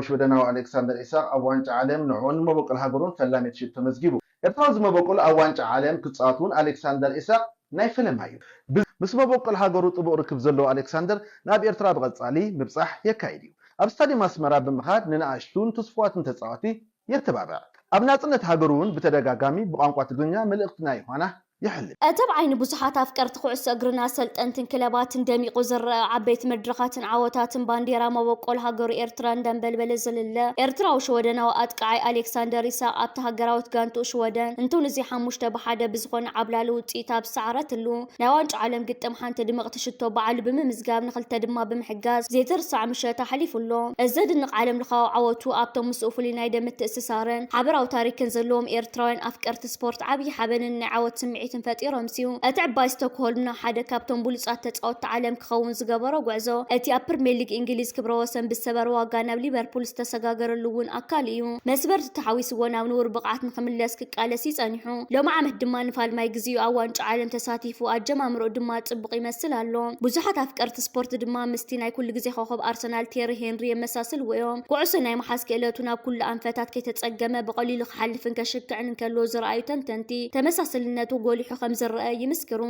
ሽወደናዊ ኣሌክሳንደር ኢሳቕ ኣብ ዋንጫ ዓለም ንዕኡን ንመበቆል ሃገሩን ፈላሚት ሽቶ መዝጊቡ። ኤርትራዊ ዝመበቆል ኣብ ዋንጫ ዓለም ክጻወት እውን ኣሌክሳንደር ኢሳቕ ናይ ፈለማ እዩ። ብ-፣ ምስ መበቆል ሃገሩ ጥቡቕ ርክብ ዘለዎ ኣሌክሳንደር ናብ ኤርትራ ብቐጻሊ ምብጻሕ የካይድ እዩ። ኣብ ስታድየም ኣስመራ ብምኻድ ንንኣሽቱን ትስፉዋትን ተጻወቲ የተባብዕ። ኣብ ናጽነት ሃገሩ እውን ብተደጋጋሚ ብቋንቋ ትግርኛ መልእኽቲ ናይ ዮሃና የሕልፍ። እቲ ኣብ ዓይኒ ብዙሓት ኣፍቀርቲ ኩዕሶ እግርን ኣሰልጠንትን ክለባትን ደሚቑ ዝረአ ዓበይቲ መድረኻትን ዓወታትን ባንዴራ መበቆል ሃገሩ ኤርትራ እንዳንበልበለ ዝልለ ኤርትራዊ ሽወደናዊ ኣጥቃዓይ ኣሌክሳንደር ኢሳቕ ኣብቲ ሃገራዊት ጋንትኡ ሽወደን ንቱኒዝያ ሓሙሽተ ብሓደ ብዝኾነ ዓብላሊ ውጽኢት ኣብ ዝሰዓረትሉ ናይ ዋንጫ ዓለም ግጥም ሓንቲ ድምቕቲ ሽቶ ባዕሉ ብምምዝጋብ ንኽልተ ድማ ብምሕጋዝ ዘይትርሳዕ ምሸት ኣሕሊፉ ኣሎ። እዚ ዘድንቕ ዓለምለኻዊ ዓወቱ ኣብቶም ምስኡ ፍሉይ ናይ ደም ምትእስሳርን ሓበራዊ ታሪክን ዘለዎም ኤርትራውያን ኣፍቀርቲ ስፖርት ዓብዪ ሓበንን ናይ ዓወት ስምዒትን ፈጢሮምስ እዩ። እቲ ዕባይ ስቶክሆልም ናብ ሓደ ካብቶም ብሉጻት ተጻወትቲ ዓለም ክኸውን ዝገበሮ ጉዕዞ፣ እቲ ኣብ ፕሪምየር ሊግ እንግሊዝ ክብረ ወሰን ብዝሰበረ ዋጋ ናብ ሊቨርፑል ዝተሰጋገረሉ እውን ኣካል እዩ። መስበርቲ ተሓዊስዎ ናብ ንቡር ብቕዓት ንኽምለስ ክቃለስ እዩ ጸኒሑ። ሎሚ ዓመት ድማ ንፋልማይ ግዜኡ ኣብ ዋንጫ ዓለም ተሳቲፉ፣ ኣጀማምርኡ ድማ ጽቡቕ ይመስል ኣሎ። ብዙሓት ኣፍቀርቲ ስፖርት ድማ ምስቲ ናይ ኩሉ ግዜ ኮኸብ ኣርሰናል ቴሪ ሄንሪ የመሳስልዎ እዮም። ኩዕሶ ናይ ምሓዝ ክእለቱ ናብ ኩሉ ኣንፈታት ከይተጸገመ ብቐሊሉ ክሓልፍን ከሽክዕን እንከሎ ዝረኣዩ ተንተንቲ፣ ተመሳሰልነቱ ጎሊሑ ከም ዝረአ ይምስክሩ።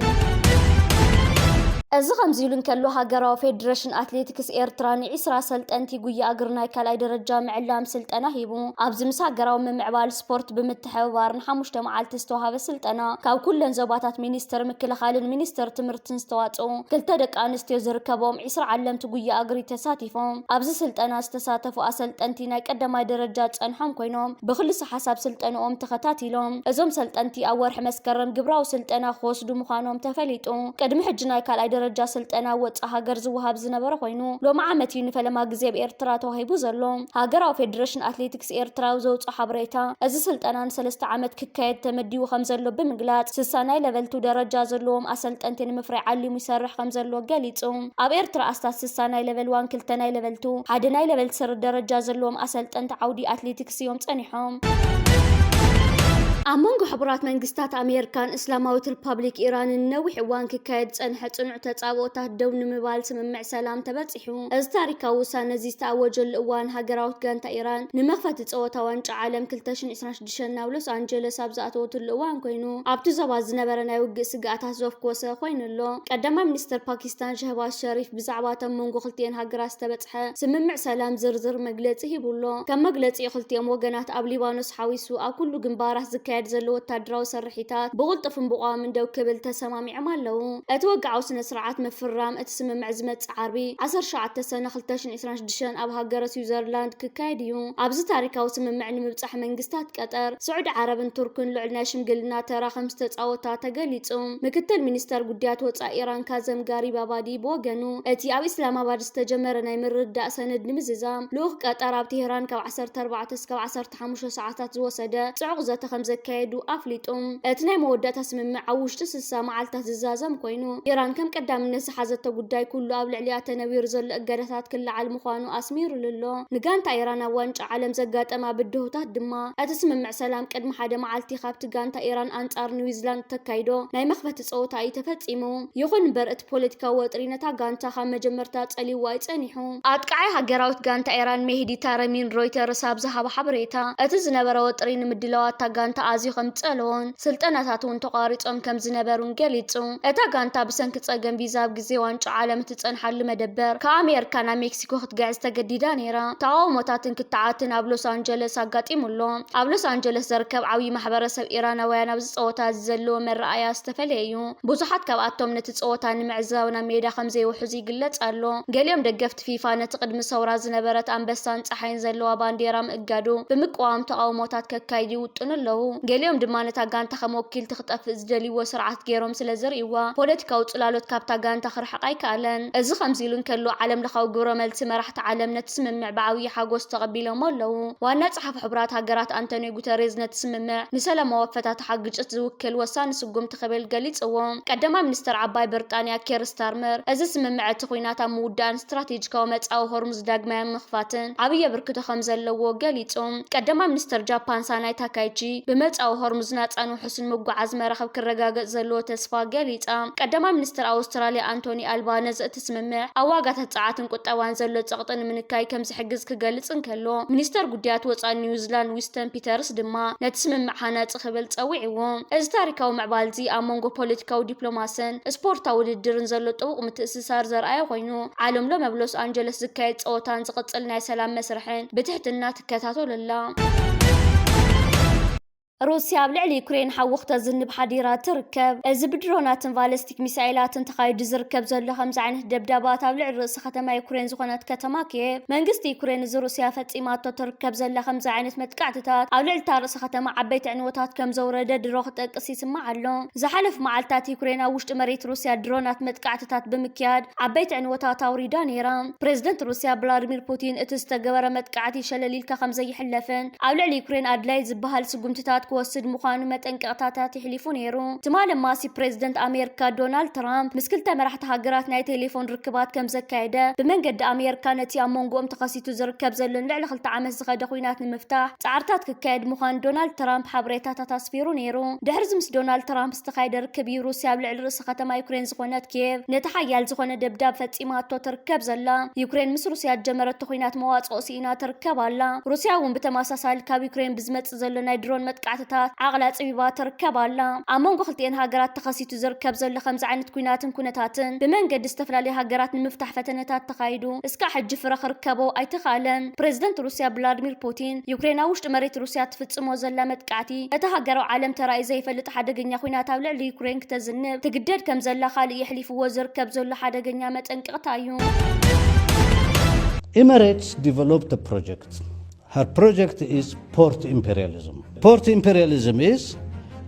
እዚ ከምዚ ኢሉ እንከሎ፣ ሃገራዊ ፌደሬሽን ኣትሌቲክስ ኤርትራ ንዒስራ ኣሰልጠንቲ ጉያ እግሪ ናይ ካልኣይ ደረጃ ምዕላም ስልጠና ሂቡ። ኣብዚ ምስ ሃገራዊ ምምዕባል ስፖርት ብምትሕብባር ንሓሙሽተ መዓልቲ ዝተዋሃበ ስልጠና፣ ካብ ኩለን ዞባታት ሚኒስቴር ምክልኻልን ሚኒስቴር ትምህርትን ዝተዋጽኡ ክልተ ደቂ ኣንስትዮ ዝርከቦም ዒስራ ዓለምቲ ጉያ እግሪ ተሳቲፎም። ኣብዚ ስልጠና ዝተሳተፉ ኣሰልጠንቲ ናይ ቀዳማይ ደረጃ ዝጸንሖም ኮይኖም፣ ብክልሰ ሓሳብ ስልጠንኦም ተኸታቲሎም። እዞም ሰልጠንቲ ኣብ ወርሒ መስከረም ግብራዊ ስልጠና ክወስዱ ምዃኖም ተፈሊጡ። ቅድሚ ሕጂ ናይ ካልኣይ ደረጃ ስልጠና ወጻኢ ሃገር ዝወሃብ ዝነበረ ኮይኑ፣ ሎሚ ዓመት እዩ ንፈለማ ግዜ ኣብ ኤርትራ ተዋሂቡ ዘሎ። ሃገራዊ ፌደሬሽን ኣትሌቲክስ ኤርትራ ኣብ ዘውጽኦ ሓበሬታ፣ እዚ ስልጠና ንሰለስተ ዓመት ክካየድ ተመዲቡ ከም ዘሎ ብምግላጽ፣ ስሳ ናይ ለቨል ቱ ደረጃ ዘለዎም ኣሰልጠንቲ ንምፍራይ ዓሊሙ ይሰርሕ ከም ዘሎ ገሊጹ። ኣብ ኤርትራ ኣስታት ስሳ ናይ ለቨል ዋን፣ ክልተ ናይ ለቨል ቱ፣ ሓደ ናይ ለቨል ስሪ ደረጃ ዘለዎም ኣሰልጠንቲ ዓውዲ ኣትሌቲክስ እዮም ጸኒሖም። ኣብ መንጎ ሕቡራት መንግስታት ኣሜሪካን እስላማዊት ሪፓብሊክ ኢራንን ነዊሕ እዋን ክካየድ ዝጸንሐ ጽኑዕ ተጻብኦታት ደው ንምባል ስምምዕ ሰላም ተበጺሑ። እዚ ታሪካዊ ውሳነ እዚ ዝተኣወጀሉ እዋን፣ ሃገራዊት ጋንታ ኢራን ንመኽፈቲ ጸወታ ዋንጫ ዓለም ክልተ ሽሕን ዕስራን ሽዱሽተን ናብ ሎስ ኣንጀለስ ኣብ ዝኣተወትሉ እዋን ኮይኑ፣ ኣብቲ ዞባ ዝነበረ ናይ ውግእ ስግኣታት ዘፍኮሰ ኮይኑ ኣሎ። ቀዳማይ ሚኒስተር ፓኪስታን ሸህባዝ ሸሪፍ ብዛዕባ እቶም መንጎ ክልቲኤን ሃገራት ዝተበጽሐ ስምምዕ ሰላም ዝርዝር መግለጺ ሂቡ ኣሎ። ከም መግለጺኡ፣ ክልቲኦም ወገናት ኣብ ሊባኖስ ሓዊሱ ኣብ ኩሉ ግንባራት ዝካየድ ዘሎ ወታደራዊ ስርሒታት ብቕልጡፍን ብቐዋምን ደው ክብል ተሰማሚዖም ኣለዉ። እቲ ወግዓዊ ስነ ስርዓት ምፍራም እቲ ስምምዕ ዝመጽእ ዓርቢ ዓሰርተ ሸውዓተ ሰነ ክልተ ሽሕን ዕስራን ሽዱሽተን ኣብ ሃገረ ስዊዘርላንድ ክካየድ እዩ። ኣብዚ ታሪካዊ ስምምዕ ንምብጻሕ መንግስታት ቀጠር፣ ስዑዲ ዓረብን ቱርክን ልዑል ናይ ሽምግልና ተራ ከም ዝተጻወታ ተገሊጹ። ምክትል ሚኒስተር ጉዳያት ወጻኢ ኢራን ካዘም ጋሪብ ኣባዲ ብወገኑ፣ እቲ ኣብ ኢስላማባድ ዝተጀመረ ናይ ምርድዳእ ሰነድ ንምዝዛም፣ ልኡኽ ቀጠር ኣብ ቴህራን ካብ ዓሰርተ ኣርባዕተ እስካብ ዓሰርተ ሓሙሽተ ሰዓታት ዝወሰደ ጽዑቕ ዘተ ከም ዘካየዱ ኣፍሊጡ። እቲ ናይ መወዳእታ ስምምዕ ኣብ ውሽጢ ስሳ መዓልታት ዝዛዘም ኮይኑ፣ ኢራን ከም ቀዳምነት ዝሓዘቶ ጉዳይ ኩሉ ኣብ ልዕሊኣ ተነቢሩ ዘሎ እገዳታት ክለዓል ምዃኑ ኣስሚሩሉ ኣሎ። ንጋንታ ኢራን ኣብ ዋንጫ ዓለም ዘጋጠማ ብድሆታት ድማ፣ እቲ ስምምዕ ሰላም ቅድሚ ሓደ መዓልቲ ካብቲ ጋንታ ኢራን ኣንጻር ኒውዚላንድ ተካይዶ ናይ መኽፈቲ ጸወታ እዩ ተፈጺሙ። ይኹን እምበር፣ እቲ ፖለቲካዊ ወጥሪ ነታ ጋንታ ካብ መጀመርታ ጸሊዋ እዩ ጸኒሑ። ኣጥቃዓይ ሃገራዊት ጋንታ ኢራን ሜህዲ ታረሚን ሮይተርስ ኣብ ዝሃቦ ሓበሬታ፣ እቲ ዝነበረ ወጥሪ ንምድላዋት እታ ጋንታ ኣዝዩ ከም ዝጸለዎን ስልጠናታት እውን ተቋሪጾም ከም ዝነበሩን ገሊጹ። እታ ጋንታ ብሰንኪ ጸገም ቪዛ ኣብ ግዜ ዋንጫ ዓለም እትጸንሓሉ መደበር ካብ ኣሜሪካ ናብ ሜክሲኮ ክትግዕዝ ተገዲዳ ነይራ። ተቓውሞታትን ክትዓትን ኣብ ሎስ ኣንጀለስ ኣጋጢሙ ኣሎ። ኣብ ሎስ ኣንጀለስ ዝርከብ ዓብዪ ማሕበረሰብ ኢራናውያን ኣብዚ ጸወታ እዚ ዘለዎ መረኣያ ዝተፈለየ እዩ። ብዙሓት ካብኣቶም ነቲ ጸወታ ንምዕዛብ ናብ ሜዳ ከም ዘይውሕዙ ይግለጽ ኣሎ። ገሊኦም ደገፍቲ ፊፋ ነቲ ቅድሚ ሰውራ ዝነበረት ኣንበሳን ጸሓይን ዘለዋ ባንዴራ ምእጋዱ ብምቅዋም ተቓውሞታት ከካይዱ ይውጥኑ ኣለዉ። ገሊኦም ድማ ነታ ጋንታ ከም ወኪልቲ ክጠፍእ ዝደልይዎ ስርዓት ገይሮም ስለ ዝርእይዋ፣ ፖለቲካዊ ጽላሎት ካብታ ጋንታ ክርሕቕ ኣይከኣለን። እዚ ከምዚ ኢሉ እንከሎ፣ ዓለም ለኻዊ ግብረ መልሲ መራሕቲ ዓለም ነቲ ስምምዕ ብዓብዪ ሓጎስ ተቐቢሎሞ ኣለዉ። ዋና ጸሓፊ ሕቡራት ሃገራት ኣንቶኒዮ ጉተሬዝ ነቲ ስምምዕ ንሰላማዊ ኣፈታትሓ ግጭት ዝውክል ወሳኒ ስጉምቲ ክብል ገሊጽዎ። ቀዳማይ ሚኒስተር ዓባይ ብሪጣንያ ኬር ስታርመር፣ እዚ ስምምዕ እቲ ኲናት ኣብ ምውዳእን ስትራቴጂካዊ መጻኢ ሆርሙዝ ዳግማይ ኣብ ምኽፋትን ዓብዪ ኣበርክቶ ከም ዘለዎ ገሊጹ። ቀዳማይ ሚኒስተር ጃፓን ሳናይ ታካይቺ፣ ብመጻኢ ጨው ሆርሙዝ ናጻን ውሑስን ምጉዓዝ መራኽብ ክረጋገጽ ዘለዎ ተስፋ ገሊጻ። ቀዳማይ ሚኒስትር ኣውስትራልያ ኣንቶኒ ኣልባነዝ እቲ ስምምዕ ኣብ ዋጋታት ጸዓትን ቁጠባን ዘሎ ጸቕጢ ንምንካይ ከም ዝሕግዝ ክገልጽ እንከሎ፣ ሚኒስተር ጉዳያት ወጻኢ ኒውዚላንድ ዊስተን ፒተርስ ድማ ነቲ ስምምዕ ሃናጺ ክብል ጸዊዕዎ። እዚ ታሪካዊ ምዕባል'ዚ ኣብ መንጎ ፖለቲካዊ ዲፕሎማስን ስፖርታዊ ውድድርን ዘሎ ጥቡቕ ምትእስሳር ዘርኣየ ኮይኑ፣ ዓለም ሎሚ ኣብ ሎስ ኣንጀለስ ዝካየድ ጸወታን ዝቕጽል ናይ ሰላም መስርሕን ብትሕትና ትከታተሎ ኣላ። ሩስያ ኣብ ልዕሊ ዩክሬን ሓዊ ክተዝንብ ሓዲራ ትርከብ። እዚ ብድሮናትን ቫለስቲክ ሚሳይላትን ተኻይዱ ዝርከብ ዘሎ ከምዚ ዓይነት ደብዳባት ኣብ ልዕሊ ርእሲ ከተማ ዩክሬን ዝኾነት ከተማ ኪየቭ፣ መንግስቲ ዩክሬን እዚ ሩስያ ፈጺማቶ ትርከብ ዘላ ከምዚ ዓይነት መጥቃዕትታት ኣብ ልዕሊ እታ ርእሲ ከተማ ዓበይቲ ዕንወታት ከም ዘውረደ ድሮ ክጠቅስ ይስማዕ ኣሎ። ዝሓለፉ መዓልታት ዩክሬን ኣብ ውሽጢ መሬት ሩስያ ድሮናት መጥቃዕትታት ብምክያድ ዓበይቲ ዕንወታት ኣውሪዳ ነይራ። ፕሬዝደንት ሩስያ ቭላድሚር ፑቲን እቲ ዝተገበረ መጥቃዕቲ ሸለል ኢልካ ከም ዘይሕለፍን ኣብ ልዕሊ ዩክሬን ኣድላይ ዝበሃል ስጉምትታት ክወስድ ምዃኑ መጠንቀቕታታት የሕሊፉ ነይሩ። ትማሊ ማሲ ፕሬዝደንት ኣሜሪካ ዶናልድ ትራምፕ ምስ ክልተ መራሕቲ ሃገራት ናይ ቴሌፎን ርክባት ከም ዘካየደ፣ ብመንገዲ ኣሜሪካ ነቲ ኣብ መንጎኦም ተኸሲቱ ዝርከብ ዘሎን ልዕሊ ክልተ ዓመት ዝኸደ ኲናት ንምፍታሕ ጻዕርታት ክካየድ ምዃኑ ዶናልድ ትራምፕ ሓበሬታታት ኣስፊሩ ነይሩ። ድሕሪ እዚ ምስ ዶናልድ ትራምፕ ዝተኻየደ ርክብ እዩ ሩስያ ኣብ ልዕሊ ርእሲ ከተማ ዩክሬን ዝኾነት ኪየቭ ነቲ ሓያል ዝኾነ ደብዳብ ፈጺማቶ ትርከብ ዘላ። ዩክሬን ምስ ሩስያ ዝጀመረቶ ኲናት መዋጽኦ ስኢና ትርከብ ኣላ። ሩስያ እውን ብተመሳሳሊ ካብ ዩክሬን ብዝመጽእ ዘሎ ናይ ድሮን መጥቃዕትታት ዓቕላ ጽቢባ ትርከብ ኣላ። ኣብ መንጎ ክልቲኤን ሃገራት ተኸሲቱ ዝርከብ ዘሎ ከምዚ ዓይነት ኲናትን ኩነታትን ብመንገዲ ዝተፈላለዩ ሃገራት ንምፍታሕ ፈተነታት ተኻይዱ እስካብ ሕጂ ፍረ ክርከቦ ኣይተኻእለን። ፕሬዝደንት ሩስያ ቭላድሚር ፑቲን ዩክሬን ኣብ ውሽጢ መሬት ሩስያ ትፍጽሞ ዘላ መጥቃዕቲ እቲ ሃገራዊ ዓለም ተራእዩ ዘይፈልጥ ሓደገኛ ኲናት ኣብ ልዕሊ ዩክሬን ክተዝንብ ትግደድ ከም ዘላ ካልእ የሕሊፍዎ ዝርከብ ዘሎ ሓደገኛ መጠንቀቕታ እዩ። Emirates developed a project. Her project is port imperialism. Port imperialism is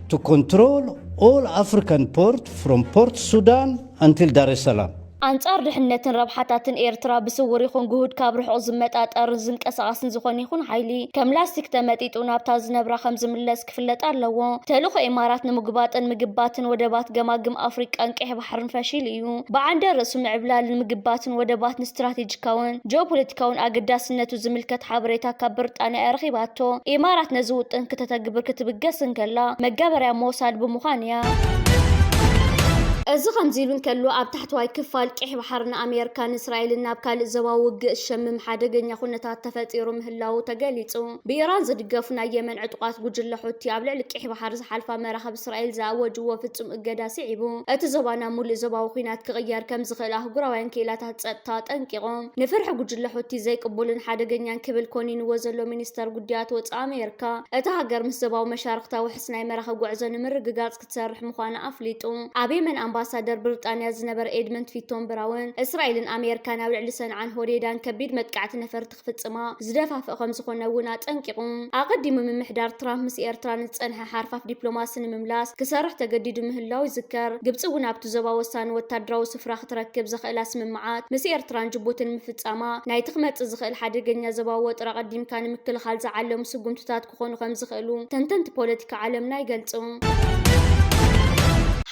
to control all African port from Port Sudan until Dar es Salaam. ኣንጻር ድሕነትን ረብሓታትን ኤርትራ ብስውር ይኹን ግሁድ ካብ ርሑቕ ዝመጣጠርን ዝንቀሳቐስን ዝኾነ ይኹን ሓይሊ ከም ላስቲክ ተመጢጡ ናብታ ዝነብራ ከም ዝምለስ ክፍለጥ ኣለዎ። ተልእኾ ኢማራት ንምጉባጥን ምግባትን ወደባት ገማግም ኣፍሪቃን ቀይሕ ባሕርን ፈሺሉ እዩ። ብዓንደ ርእሱ ምዕብላልን ምግባትን ወደባት ንስትራቴጂካውን ጂኦፖለቲካውን ኣገዳስነቱ ዝምልከት ሓበሬታ ካብ ብሪጣንያ እያ ረኺባቶ። ኢማራት ነዚ ውጥን ክተተግብር ክትብገስ እንከላ መጋበርያ ሞሳድ ብምዃን እያ። እዚ ከምዚ ኢሉ እንከሎ ኣብ ታሕተዋይ ክፋል ቀይሕ ባሕሪ ንኣሜሪካን እስራኤልን ናብ ካልእ ዞባዊ ውግእ ዝሸምም ሓደገኛ ኩነታት ተፈጢሩ ምህላዉ ተገሊጹ። ብኢራን ዝድገፉ ናይ የመን ዕጡቓት ጉጅለ ሑቲ ኣብ ልዕሊ ቀይሕ ባሕሪ ዝሓልፋ መራኽብ እስራኤል ዝኣወጅዎ ፍጹም እገዳ ስዒቡ እቲ ዞባ ናብ ሙሉእ ዞባዊ ኲናት ክቕየር ከም ዝኽእል ኣህጉራውያን ክኢላታት ጸጥታ ኣጠንቂቖም። ንፍርሒ ጉጅለ ሑቲ ዘይቅቡልን ሓደገኛን ክብል ኮኒንዎ ዘሎ ሚኒስተር ጉዳያት ወጻኢ ኣሜሪካ እታ ሃገር ምስ ዞባዊ መሻርኽታ ውሕስ ናይ መራኽብ ጉዕዞ ንምርግጋጽ ክትሰርሕ ምዃና ኣፍሊጡ። ኣብ የመን ኣምባሳደር ብሪጣንያ ዝነበረ ኤድመንድ ፊቶን ብራውን እስራኤልን ኣሜሪካን ኣብ ልዕሊ ሰንዓን ሆዴዳን ከቢድ መጥቃዕቲ ነፈርቲ ክፍጽማ ዝደፋፍእ ከም ዝኾነ እውን ኣጠንቂቑ። ኣቐዲሙ ምምሕዳር ትራምፕ ምስ ኤርትራ ንዝጸንሐ ሓርፋፍ ዲፕሎማሲ ንምምላስ ክሰርሕ ተገዲዱ ምህላው ይዝከር። ግብጺ እውን ኣብቲ ዞባ ወሳኒ ወታደራዊ ስፍራ ክትረክብ ዘኽእላ ስምምዓት ምስ ኤርትራን ጅቡትን ምፍጻማ ናይቲ ክመጽእ ዝኽእል ሓደገኛ ዞባዊ ወጥሪ ኣቐዲምካ ንምክልኻል ዝዓለሙ ስጉምትታት ክኾኑ ከም ዝኽእሉ ተንተንቲ ፖለቲካ ዓለምና ይገልጹ።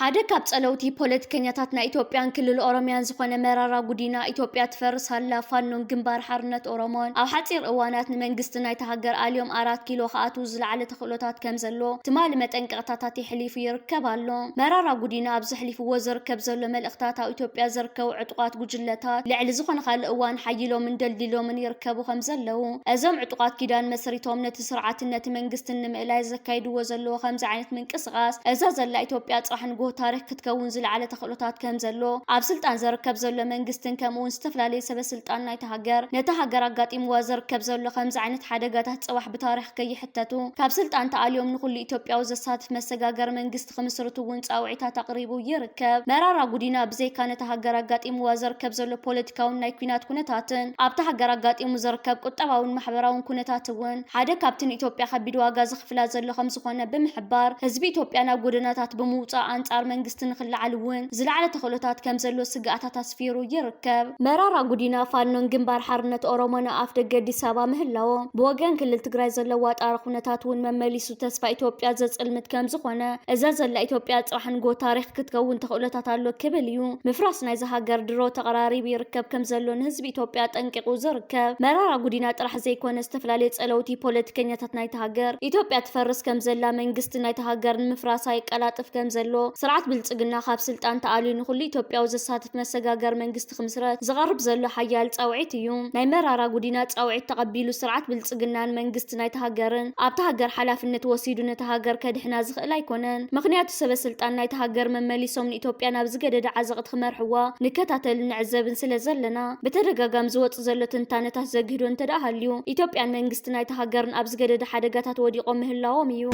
ሓደ ካብ ጸለውቲ ፖለቲከኛታት ናይ ኢትዮጵያን ክልል ኦሮሚያን ዝኾነ መራራ ጉዲና ኢትዮጵያ ትፈርስ ኣላ፣ ፋኖን ግንባር ሓርነት ኦሮሞን ኣብ ሓጺር እዋናት ንመንግስቲ ናይታ ሃገር ኣልዮም ኣራት ኪሎ ክኣትዉ ዝለዓለ ተኽእሎታት ከም ዘሎ ትማሊ መጠንቀቕታታት የሕሊፉ ይርከብ ኣሎ። መራራ ጉዲና ኣብ ዘሕሊፍዎ ዝርከብ ዘሎ መልእኽታት ኣብ ኢትዮጵያ ዝርከቡ ዕጡቓት ጉጅለታት ልዕሊ ዝኾነ ካልእ እዋን ሓይሎምን ደልዲሎምን ይርከቡ ከም ዘለዉ፣ እዞም ዕጡቓት ኪዳን መስሪቶም ነቲ ስርዓትን ነቲ መንግስትን ንምእላይ ዘካይድዎ ዘለዉ ከምዚ ዓይነት ምንቅስቓስ እዛ ዘላ ኢትዮጵያ ጽባሕ ንግሆ ታሪኽ ክትከውን ዝለዓለ ተኽእሎታት ከም ዘሎ ኣብ ስልጣን ዘርከብ ዘሎ መንግስትን ከምኡ እውን ዝተፈላለዩ ሰበ ስልጣን ናይታ ሃገር ነታ ሃገር ኣጋጢምዋ ዘርከብ ዘሎ ከምዚ ዓይነት ሓደጋታት ጽባሕ ብታሪኽ ከይሕተቱ ካብ ስልጣን ተኣልዮም ንኹሉ ኢትዮጵያዊ ዘሳትፍ መሰጋገሪ መንግስቲ ክምስርቱ እውን ጻውዒታት ኣቕሪቡ ይርከብ። መራራ ጉዲና ብዘይካ ነታ ሃገር ኣጋጢምዋ ዘርከብ ዘሎ ፖለቲካውን ናይ ኲናት ኩነታትን ኣብታ ሃገር ኣጋጢሙ ዘርከብ ቁጠባውን ማሕበራውን ኩነታት እውን ሓደ ካብቲ ንኢትዮጵያ ከቢድ ዋጋ ዘኽፍላ ዘሎ ከም ዝኾነ ብምሕባር ህዝቢ ኢትዮጵያ ናብ ጎደናታት ብምውጻእ ኣንጻር ምምሕዳር መንግስቲ ንክለዓል እውን ዝለዓለ ተኽእሎታት ከም ዘሎ ስግኣታት ኣስፊሩ ይርከብ። መራራ ጉዲና ፋኖን ግንባር ሓርነት ኦሮሞን ኣብ ኣፍ ደገ ኣዲስ ኣበባ ምህላዎም ብወገን ክልል ትግራይ ዘሎ ዋጣሪ ኩነታት እውን መመሊሱ ተስፋ ኢትዮጵያ ዘጽልምት ከም ዝኾነ፣ እዛ ዘላ ኢትዮጵያ ጽባሕ ንጎ ታሪኽ ክትከውን ተኽእሎታት ኣሎ ክብል እዩ። ምፍራስ ናይዚ ሃገር ድሮ ተቐራሪቡ ይርከብ ከም ዘሎ ንህዝቢ ኢትዮጵያ ጠንቂቑ ዝርከብ መራራ ጉዲና ጥራሕ ዘይኮነ፣ ዝተፈላለየ ጸለውቲ ፖለቲከኛታት ናይታ ሃገር ኢትዮጵያ ትፈርስ ከም ዘላ፣ መንግስቲ ናይታ ሃገር ንምፍራስ ኣይቀላጥፍ ከም ዘሎ፣ ስርዓት ብልጽግና ካብ ስልጣን ተኣልዩ ንኹሉ ኢትዮጵያዊ ዘሳትፍ መሰጋገር መንግስቲ ክምስረት ዝቐርብ ዘሎ ሓያል ጻውዒት እዩ። ናይ መራራ ጉዲና ጻውዒት ተቐቢሉ ስርዓት ብልጽግናን መንግስቲ ናይታ ሃገርን ኣብታ ሃገር ሓላፍነት ወሲዱ ነታ ሃገር ከድሕና ዝኽእል ኣይኮነን። ምኽንያቱ ሰበ ስልጣን ናይታ ሃገር መመሊሶም ንኢትዮጵያ ናብ ዝገደደ ዓዘቕቲ ክመርሕዋ ንከታተልን ንዕዘብን ስለ ዘለና፣ ብተደጋጋሚ ዝወጽእ ዘሎ ትንታነታት ዘግህዶ እንተ ደኣ ሃልዩ፣ ኢትዮጵያን መንግስቲ ናይታ ሃገርን ኣብ ዝገደደ ሓደጋታት ወዲቖም ምህላዎም እዩ።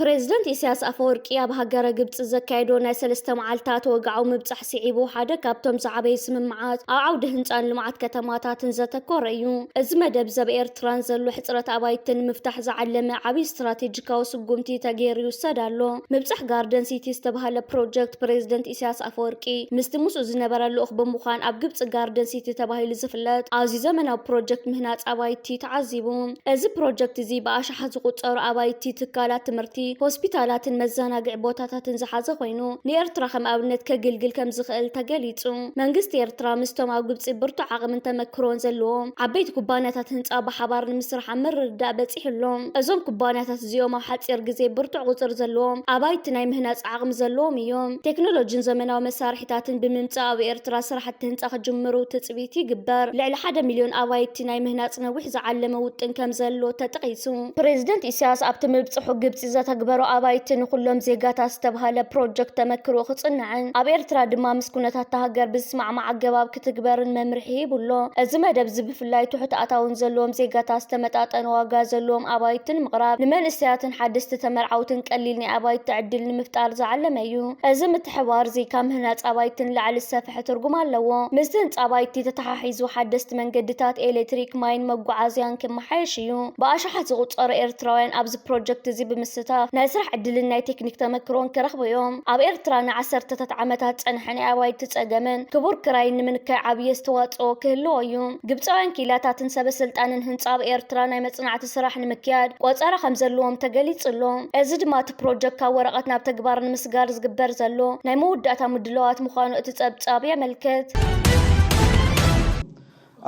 ፕሬዝደንት ኢሳያስ ኣፈወርቂ ኣብ ሃገረ ግብጺ ዘካየዶ ናይ ሰለስተ መዓልታት ወግዓዊ ምብጻሕ ስዒቡ፣ ሓደ ካብቶም ዝዓበዩ ስምምዓት ኣብ ዓውዲ ህንጻን ልምዓት ከተማታትን ዘተኮረ እዩ። እዚ መደብ፣ ዘብ ኤርትራን ዘሎ ሕጽረት ኣባይቲ ንምፍታሕ ዝዓለመ ዓብዪ ስትራቴጂካዊ ስጉምቲ ተገይሩ ይውሰድ ኣሎ። ምብጻሕ ጋርደን ሲቲ ዝተባህለ ፕሮጀክት፣ ፕሬዝደንት ኢሳያስ ኣፈወርቂ ምስቲ ምስኡ ዝነበረ ልኡኽ ብምዃን፣ ኣብ ግብጺ ጋርደን ሲቲ ተባሂሉ ዝፍለጥ ኣዝዩ ዘመናዊ ፕሮጀክት ምህናጽ ኣባይቲ ተዓዚቡ። እዚ ፕሮጀክት እዚ ብኣሽሓት ዝቑጸሩ ኣባይቲ፣ ትካላት ትምህርቲ፣ ሆስፒታላትን መዘናግዒ ቦታታትን ዝሓዘ ኮይኑ፣ ንኤርትራ ከም ኣብነት ከግልግል ከም ዝኽእል ተገሊጹ። መንግስቲ ኤርትራ ምስቶም ኣብ ግብጺ ብርቱዕ ዓቕምን ተመክሮን ዘለዎም ዓበይቲ ኩባንያታት ህንጻ ብሓባር ንምስራሕ ኣብ ምርድዳእ በጺሑ ኣሎ። እዞም ኩባንያታት እዚኦም ኣብ ሓጺር ግዜ ብርቱዕ ቁጽሪ ዘለዎም ኣባይቲ ናይ ምህናጽ ዓቕሚ ዘለዎም እዮም። ቴክኖሎጂን ዘመናዊ መሳርሒታትን ብምምጻእ፣ ኣብ ኤርትራ ስራሕቲ ህንጻ ክጅምሩ ትጽቢት ይግበር። ልዕሊ ሓደ ሚልዮን ኣባይቲ ናይ ምህናጽ ነዊሕ ዝዓለመ ውጥን ከም ዘሎ ተጠቒሱ። ፕሬዝደንት ኢሳያስ ኣብቲ ምብጽሑ፣ ግብጺ ዘተግበሮ ኣባይቲ ንኹሎም ዜጋታት ዝተባህለ ፕሮጀክት ተመክሮኡ ክጽንዕን ኣብ ኤርትራ ድማ ምስ ኩነታት እታ ሃገር ብዝስማዕማዕ ኣገባብ ክትግበርን መምርሒ ሂቡ ኣሎ። እዚ መደብ እዚ ብፍላይ ትሑት ኣታውን ዘለዎም ዜጋታት ዝተመጣጠነ ዋጋ ዘለዎም ኣባይቲ ንምቕራብ፣ ንመንእሰያትን ሓደስቲ ተመርዓውትን ቀሊል ናይ ኣባይቲ ዕድል ንምፍጣር ዝዓለመ እዩ። እዚ ምትሕብባር እዚ ካብ ምህናጽ ኣባይቲ ንላዕሊ ዝሰፍሐ ትርጉም ኣለዎ። ምስቲ ህንጻ ኣባይቲ ተተሓሒዙ፣ ሓደስቲ መንገድታት፣ ኤሌክትሪክ፣ ማይን መጓዓዝያን ክመሓየሽ እዩ። ብኣሽሓት ዝቑጸሩ ኤርትራውያን ኣብዚ ፕሮጀክት እዚ ብምስታፍ፣ ናይ ስራሕ ዕድልን ናይ ቴክኒክ ተመክሮን ክረኽቡ እዮም። ኣብ ኤርትራ ንዓሰርተታት ዓመታት ዝጸንሐ ናይ ኣባይቲ ጸገምን ክቡር ክራይን ንምንካይ ዓብዪ ኣስተዋጽኦ ክህልዎ እዩ። ግብጻውያን ክኢላታትን ሰበ ስልጣንን ህንጻ ኣብ ኤርትራ ናይ መጽናዕቲ ስራሕ ንምክያድ ቆጸራ ከም ዘለዎም ተገሊጹ ኣሎ። እዚ ድማ እቲ ፕሮጀክት ካብ ወረቐት ናብ ተግባር ንምስጋር ዝግበር ዘሎ ናይ መወዳእታ ምድላዋት ምዃኑ እቲ ጸብጻብ የመልክት።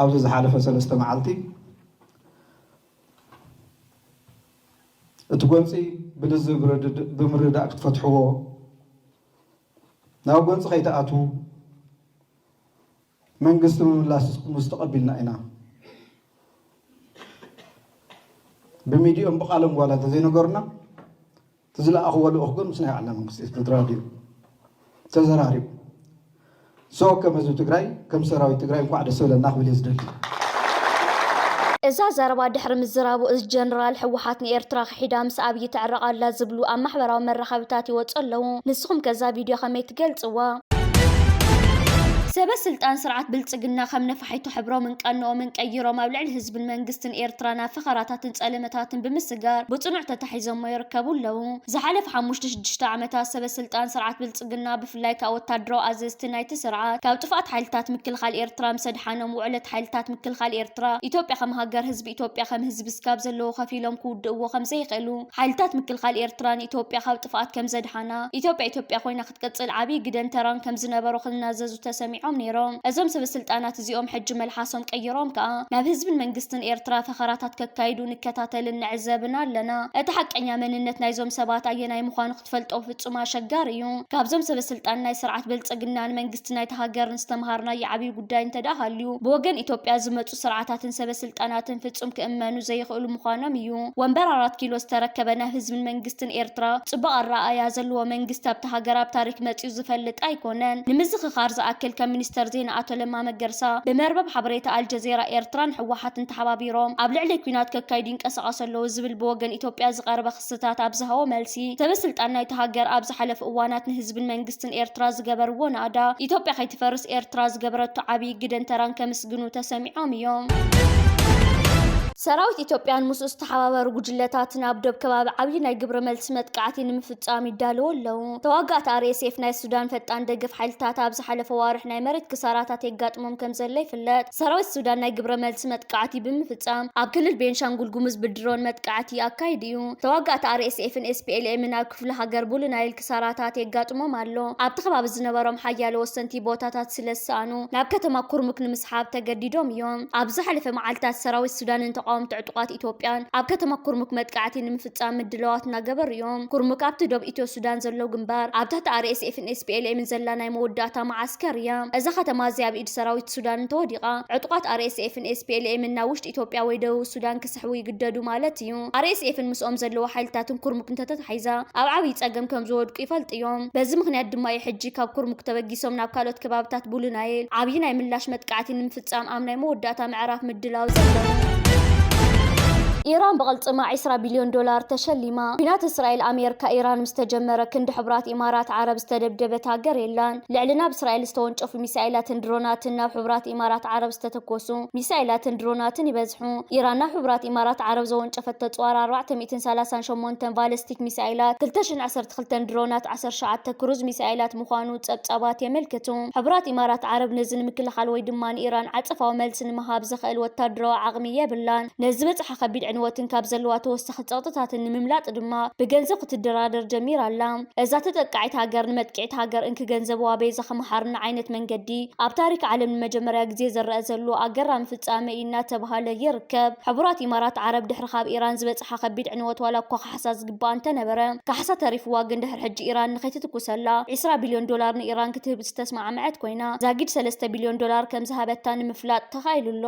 ኣብዚ ዝሓለፈ ሰለስተ መዓልቲ እቲ ጎንፂ ብልዝብ ብምርድዳእ ክትፈትሕዎ፣ ናብ ጎንፂ ከይትኣትዉ መንግስቲ ምምላስ ምስ ተቐቢልና ኢና። ብሚድዮም ብቓሎም ዋላ እንተዘይነገሩና፣ እቲ ዝለኣኽዎ ልኡኽ ግን ምስ ናይ ባዕልና መንግስቲ ተደራዲሩ ተዘራሪቡ። ሶ ከም ህዝቢ ትግራይ፣ ከም ሰራዊት ትግራይ እንኳዕ ደስ በለና ክብል እየ ዝደሊ። እዛ ዘረባ ድሕሪ ምዝራቡ፣ እዚ ጀነራል፣ ህወሓት ንኤርትራ ክሒዳ ምስ ኣብዪ ትዕረቕ ኣላ ዝብሉ ኣብ ማሕበራዊ መራኸብታት ይወፁ ኣለዉ። ንስኹም ከ እዛ ቪድዮ ከመይ ትገልፅዋ? ሰበ ስልጣን ስርዓት ብልፅግና ከም ነፋሒቶ ሕብሮምን ቀንኦምን ቀይሮም ኣብ ልዕሊ ህዝብን መንግስትን ኤርትራ ናብ ፈኸራታትን ጸለመታትን ብምስጋር ብጽኑዕ ተታሒዞሞ ይርከቡ ኣለዉ። ዝሓለፈ ሓሙሽተ ሽዱሽተ ዓመታት ሰበ ስልጣን ስርዓት ብልጽግና፣ ብፍላይ ከኣ ወታደራዊ ኣዘዝቲ ናይቲ ስርዓት፣ ካብ ጥፍኣት ሓይልታት ምክልኻል ኤርትራ ምስ ኣድሓኖም፣ ውዕለት ሓይልታት ምክልኻል ኤርትራ፣ ኢትዮጵያ ከም ሃገር፣ ህዝቢ ኢትዮጵያ ከም ህዝቢ ስጋብ ዘለዎ ከፊሎም ክውድእዎ ከም ዘይኽእሉ፣ ሓይልታት ምክልኻል ኤርትራ ንኢትዮጵያ ካብ ጥፍኣት ከም ዘድሓና፣ ኢትዮጵያ ኢትዮጵያ ኮይና ክትቅጽል ዓብዪ ግደን ተራን ከም ዝነበሮ ክናዘዙ ተሰሚዖም ነይሮም። እዞም ሰበ ስልጣናት እዚኦም ሕጂ መልሓሶም ቀይሮም ከኣ ናብ ህዝብን መንግስትን ኤርትራ ፈኸራታት ከካይዱ ንከታተልን ንዕዘብን ኣለና። እቲ ሓቀኛ መንነት ናይዞም ሰባት ኣየናይ ምዃኑ ክትፈልጦ ፍጹም ኣሸጋሪ እዩ። ካብዞም ሰበ ስልጣን ናይ ስርዓት ብልጽግናን መንግስቲ ናይታ ሃገርን ዝተምሃርናዮ ዓብዪ ጉዳይ እንተ ደኣ ሃልዩ፣ ብወገን ኢትዮጵያ ዝመጹ ስርዓታትን ሰበ ስልጣናትን ፍጹም ክእመኑ ዘይኽእሉ ምዃኖም እዩ። ወንበር ኣራት ኪሎ ዝተረከበ፣ ናብ ህዝብን መንግስትን ኤርትራ ጽቡቕ ኣረኣእያ ዘለዎ መንግስቲ ኣብታ ሃገር ኣብ ታሪክ መጺኡ ዝፈልጥ ኣይኮነን። ንምዝኽኻር ዝኣክል፣ ከም ሚኒስተር ዜና ኣቶ ለማ መገርሳ፣ ብመርበብ ሓበሬታ ኣልጀዚራ፣ ኤርትራን ህወሓትን ተሓባቢሮም ኣብ ልዕሊ ኲናት ከካይዱ ይንቀሳቐሱ ኣለዉ ዝብል ብወገን ኢትዮጵያ ዝቐረበ ክስታት ኣብ ዝሃቦ መልሲ፣ ሰበ ስልጣን ናይታ ሃገር ኣብ ዝሓለፉ እዋናት ንህዝብን መንግስትን ኤርትራ ዝገበርዎ ናእዳ፣ ኢትዮጵያ ከይትፈርስ ኤርትራ ዝገበረቶ ዓብዪ ግደን ተራን ከምስግኑ ተሰሚዖም እዮም። ሰራዊት ኢትዮጵያን ምስኡ ዝተሓባበሩ ጉጅለታትን ኣብ ዶብ ከባቢ ዓብዪ ናይ ግብረ መልሲ መጥቃዕቲ ንምፍጻም ይዳለዉ ኣለዉ። ተዋጋእቲ ኣር ኤስ ኤፍ ናይ ሱዳን ፈጣን ደገፍ ሓይልታት ኣብ ዝሓለፈ ዋርሕ ናይ መሬት ክሳራታት የጋጥሞም ከም ዘሎ ይፍለጥ። ሰራዊት ሱዳን ናይ ግብረ መልሲ መጥቃዕቲ ብምፍጻም ኣብ ክልል ቤንሻንጉል ጉሙዝ ብድሮን መጥቃዕቲ ኣካይዱ እዩ። ተዋጋእቲ ኣር ኤስ ኤፍን ኤስ ፒ ኤል ኤምን ኣብ ክፍለ ሃገር ቡሉ ናይል ክሳራታት የጋጥሞም ኣሎ። ኣብቲ ከባቢ ዝነበሮም ሓያሎ ወሰንቲ ቦታታት ስለ ዝሰኣኑ ናብ ከተማ ኩርሙክ ንምስሓብ ተገዲዶም እዮም። ኣብ ዝሓለፈ መዓልታት ሰራዊት ሱዳንን ተቃወምቲ ዕጡቓት ኢትዮጵያን ኣብ ከተማ ኩርሙክ መጥቃዕቲ ንምፍጻም ምድላዋት እናገበሩ እዮም። ኩርሙክ ኣብቲ ዶብ ኢትዮ ሱዳን ዘሎ ግንባር ኣብ ትሕቲ ኣር ኤስ ኤፍን ኤስ ፒ ኤል ኤምን ዘላ ናይ መወዳእታ መዓስከር እያ። እዛ ከተማ እዚኣ ኣብ ኢድ ሰራዊት ሱዳን እንተወዲቓ ዕጡቓት ኣር ኤስ ኤፍን ኤስ ፒ ኤል ኤምን ናብ ውሽጢ ኢትዮጵያ ወይ ደቡብ ሱዳን ክስሕቡ ይግደዱ ማለት እዩ። ኣር ኤስ ኤፍን ምስኦም ዘለዉ ሓይልታትን ኩርሙክ እንተተታሒዛ ኣብ ዓብዪ ጸገም ከም ዝወድቁ ይፈልጡ እዮም። በዚ ምኽንያት ድማ እዩ ሕጂ ካብ ኩርሙክ ተበጊሶም ናብ ካልኦት ከባብታት ቡሉ ናይል ዓብዪ ናይ ምላሽ መጥቃዕቲ ንምፍጻም ኣብ ናይ መወዳእታ ምዕራፍ ምድላው ዘለዉ። ኢራን ብቕልጽማ ዕስራ ቢልዮን ዶላር ተሸሊማ። ኲናት እስራኤል ኣሜሪካ ኢራን ምስ ተጀመረ ክንዲ ሕቡራት ኢማራት ዓረብ ዝተደብደበት ሃገር የላን። ልዕሊ ናብ እስራኤል ዝተወንጨፉ ሚሳኤላትን ድሮናትን ናብ ሕቡራት ኢማራት ዓረብ ዝተተኮሱ ሚሳኤላትን ድሮናትን ይበዝሑ። ኢራን ናብ ሕቡራት ኢማራት ዓረብ ዘወንጨፈቶ ጸዋር ኣርባዕተ ሚእትን ሰላሳን ሸሞንተን ባለስቲክ ሚሳኤላት፣ ክልተ ሽሕን ዓሰርተ ክልተን ድሮናት፣ ዓሰርተ ትሽዓተ ክሩዝ ሚሳኤላት ምዃኑ ጸብጻባት የመልክቱ። ሕቡራት ኢማራት ዓረብ ነዚ ንምክልኻል ወይ ድማ ንኢራን ዓጸፋዊ መልሲ ንምሃብ ዘኽእል ወታደራዊ ዓቕሚ የብላን። ነዚ ዝበጽሐ ከቢድ ዕንወትን ካብ ዘለዋ ተወሳኺ ጸቕጥታትን ንምምላጥ ድማ ብገንዘብ ክትደራደር ጀሚራ ኣላ። እዛ ተጠቃዒት ሃገር ንመጥቅዕቲ ሃገር እንኪ ገንዘብዋ በይዛ ከመሓርና ዓይነት መንገዲ ኣብ ታሪክ ዓለም ንመጀመርያ ግዜ ዝረአ ዘሎ ኣገራሚ ፍጻመ እዩ እናተባሃለ ይርከብ። ሕቡራት ኢማራት ዓረብ ድሕሪ ካብ ኢራን ዝበጽሓ ከቢድ ዕንወት ዋላ እኳ ካሕሳ ዝግባኣ እንተነበረ፣ ካሕሳ ተሪፍዋ ግን ድሕሪ ሕጂ ኢራን ንኸይትትኩሰላ ዕስራ ቢልዮን ዶላር ንኢራን ክትህብ ዝተስማዕመዐት ኮይና፣ ዛጊድ ሰለስተ ቢልዮን ዶላር ከም ዝሃበታ ንምፍላጥ ተኻኢሉ ኣሎ።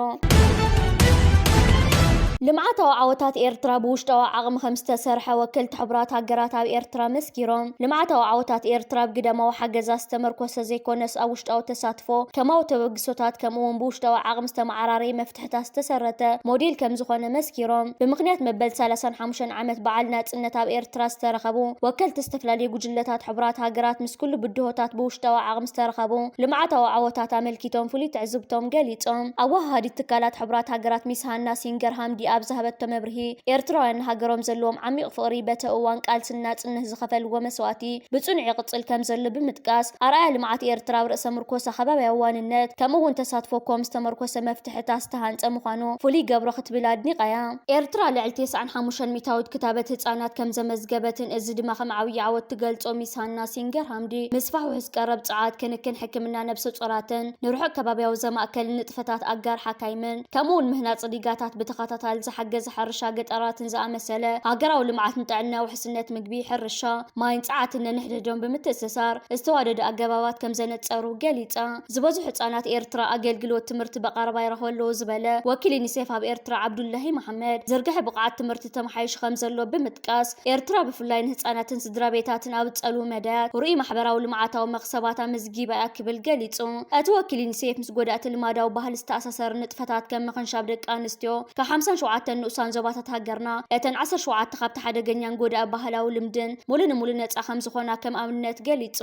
ልምዓታዊ ዓወታት ኤርትራ ብውሽጣዊ ዓቕሚ ከም ዝተሰርሐ ወከልቲ ሕቡራት ሃገራት ኣብ ኤርትራ መስኪሮም። ልምዓታዊ ዓወታት ኤርትራ ኣብ ግዳማዊ ሓገዛት ዝተመርኮሰ ዘይኮነስ ኣብ ውሽጣዊ ተሳትፎ፣ ከማዊ ተበግሶታት ከምኡ እውን ብውሽጣዊ ዓቕሚ ዝተመዓራረየ መፍትሕታት ዝተሰረተ ሞዴል ከም ዝኾነ መስኪሮም። ብምኽንያት መበል ሰላሳን ሓሙሽተን ዓመት በዓል ናጽነት ኣብ ኤርትራ ዝተረኸቡ ወከልቲ ዝተፈላለዩ ጉጅለታት ሕቡራት ሃገራት ምስ ኩሉ ብድሆታት ብውሽጣዊ ዓቕሚ ዝተረኸቡ ልምዓታዊ ዓወታት ኣመልኪቶም ፍሉይ ትዕዝብቶም ገሊጾም። ኣወሃሃዲት ትካላት ሕቡራት ሃገራት ሚስ ሃና ሲንገር ሃምዲ ኣብ ዝሃበቶ መብርሂ፣ ኤርትራውያን ንሃገሮም ዘለዎም ዓሚቕ ፍቕሪ በቲ እዋን ቃልስን ናጽነት ዝኸፈልዎ መስዋእቲ ብጽኑዕ ይቕጽል ከም ዘሎ ብምጥቃስ፣ ኣርኣያ ልምዓት ኤርትራ ኣብ ርእሰ ምርኮሳ ከባብያዊ ዋንነት ከምኡ እውን ተሳትፎ ኮም ዝተመርኮሰ መፍትሕታት ዝተሃንጸ ምዃኑ ፍሉይ ይገብሮ ክትብል ኣድኒቓ እያ። ኤርትራ ልዕሊ ተስዓን ሓሙሽተን ሚእታዊት ክታበት ህጻናት ከም ዘመዝገበትን እዚ ድማ ከም ዓብዪ ዓወት ትገልጾ ሚስ ሃና ሲንገር ሃምዲ፣ ምስፋሕፍሕ ዝቀረብ ጸዓት፣ ክንክን ሕክምና ነብሰ ጾራትን ንርሑቕ ከባብያዊ ዘማእከልን ንጥፈታት ኣጋር ሓካይምን ከምኡ እውን ምህናጽ ዲጋታት ብተኸታታሊ ዝሓገዘ ሕርሻ ገጠራትን ዝኣመሰለ ሃገራዊ ልምዓት ንጥዕና፣ ውሕስነት ምግቢ፣ ሕርሻ፣ ማይን ጸዓትን ነንሕድሕዶም ብምትእስሳር ዝተዋደደ ኣገባባት ከም ዘነጸሩ ገሊጻ። ዝበዝሑ ህጻናት ኤርትራ ኣገልግሎት ትምህርቲ ብቐረባ ይረኽቡ ኣለዉ ዝበለ ወኪል ዩኒሴፍ ኣብ ኤርትራ ዓብዱላሂ መሓመድ፣ ዝርግሐ ብቕዓት ትምህርቲ ተመሓይሹ ከም ዘሎ ብምጥቃስ፣ ኤርትራ ብፍላይ ንህጻናትን ስድራ ቤታትን ኣብ ዝጸልዉ መዳያት ርኡይ ማሕበራዊ ልምዓታዊ መኽሰባት ኣመዝጊባ እያ ክብል ገሊጹ። እቲ ወኪል ዩኒሴፍ ምስ ጎዳእቲ ልማዳዊ ባህሊ ዝተኣሳሰሩ ንጥፈታት ከም ምኽንሻብ ደቂ ኣንስትዮ ካብ ሓምሳን ሸውዓተን ንኡሳን ዞባታት ሃገርና፣ እተን ዓሰርተ ሸውዓተ ካብቲ ሓደገኛን ጎዳኢ ባህላዊ ልምድን ሙሉ ንሙሉ ነጻ ከም ዝኾና ከም ኣብነት ገሊጹ።